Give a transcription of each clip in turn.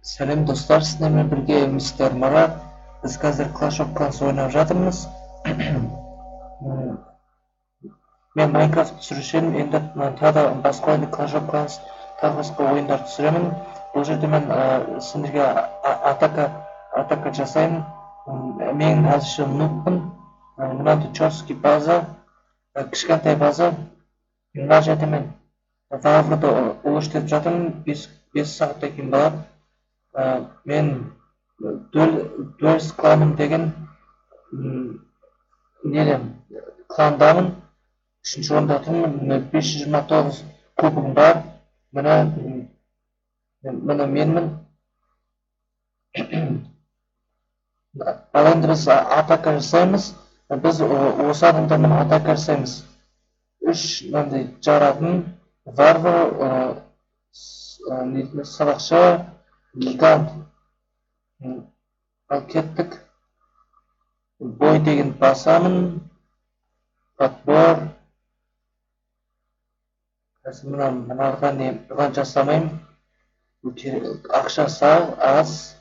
Сәлем, достар, сіздермен бірге мистер Марат. Біз қазір Clash of Clans ойнап жатырмыз. Мен Майнкрафт түсіруші едім, енді тағы да басқа ойынды, Clash of Clans, тағы басқа ойындар түсіремін. Бұл жерде мен сендерге атака жасаймын. Мен әзірше нубпын. Мына чёрский база, кішкентай база. Мына жерде мен варварды улучшить етіп жатырмын, 5 сағаттан кейін болады. Мен Дуэльс кланым деген неден кландамын, үшінші орында тұрмын, 529 кубогым бар. Міне, міне менмін. Ал енді біз атака жасаймыз. Біз осы адамдармен атака жасаймыз. Үш мынандай жаратын варвар, садақшы, гигант. Ал кеттік. Бой деген басамын. Подбор. Қазір мына мынарға не, бұған жасамаймын. Ақшасы аз.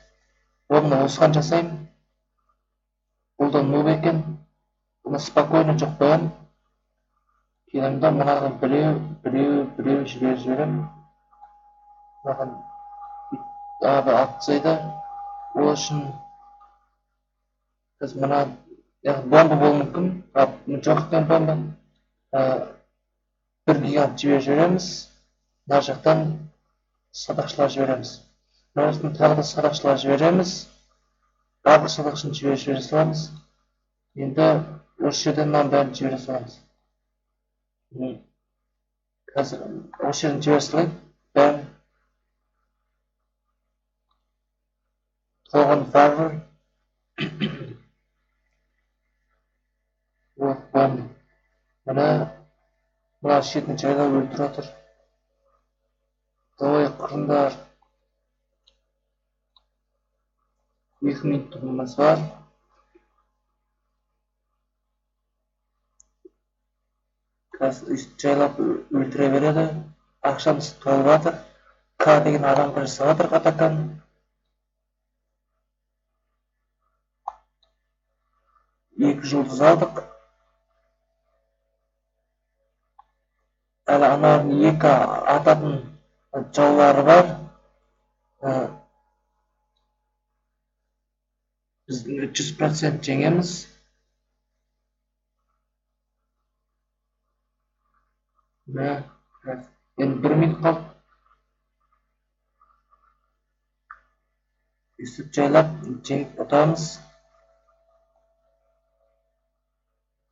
Оны осыған жасаймын. Бұл да нуб екен. Бұны спокойно жоқ қоямын. Келемін да мынаған біреу, біреу, біреу жіберіп жіберемін. Мынаған атып тастайды. Ол үшін біз мына бомба болуы мүмкін. Жоқ екен бомба. Бір гигант жіберіп жібереміз. Мына жақтан садақшылар жібереміз. Мына жақтан тағы да садақшылар жібереміз. Барлық садақшыны жіберіп жібере саламыз. Енді осы жерден мынаның бәрін жібере саламыз. Қазір осы жерден жібере салайын. Бәрін. Толған варвар. Вот бомба. Мына мына шетін жайлап өлтіріп жатыр. Давай, қырыңдар. 2 минутымыз бар. Қазір өйстіп жайлап өлтіре береді. Ақшамыз толып жатыр. К деген адамға жасап жатыр атаканы. 2 жұлдыз алдық. Әлі аналардың 2 ататын жаулары бар. Біз 100% жеңеміз. Енді 1 минут қалды. Өйстіп жайлап жеңіп ұтамыз.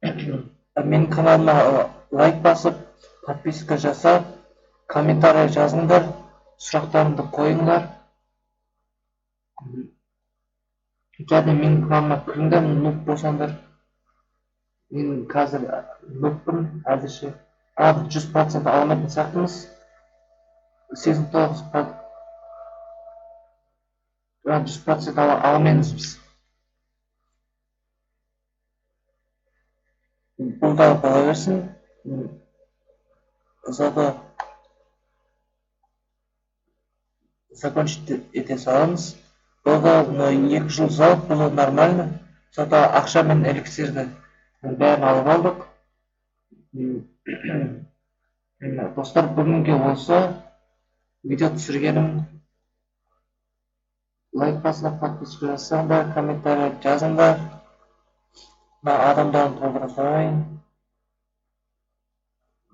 Менің каналыма лайк басып, подписка жасап, комментарий жазыңдар, сұрақтарыңды қойыңдар. Және менің каналыма кіріңдер, нуб болсаңдар. Мен қазір нубпын, әзірше. 100% ала алмайтын сияқтымыз. 89 100% ала алмаймыз біз. Бұл да бола берсін. Зато закончить ете саламыз. Бұл да 2 жұлдыз алып, бұл да нормально. Зато ақша мен эликсирді бәрін алып алдық. Достар, бүгінге осы видео түсіргенім. Лайк басып, подписка жасаңдар, комментарий жазыңдар. Мына адамдарын толтыра салайын.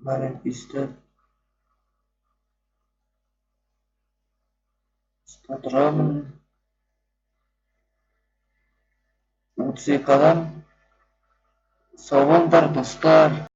Мына өйстіп толтырамын. 32 адам. Сау болыңдар, достар.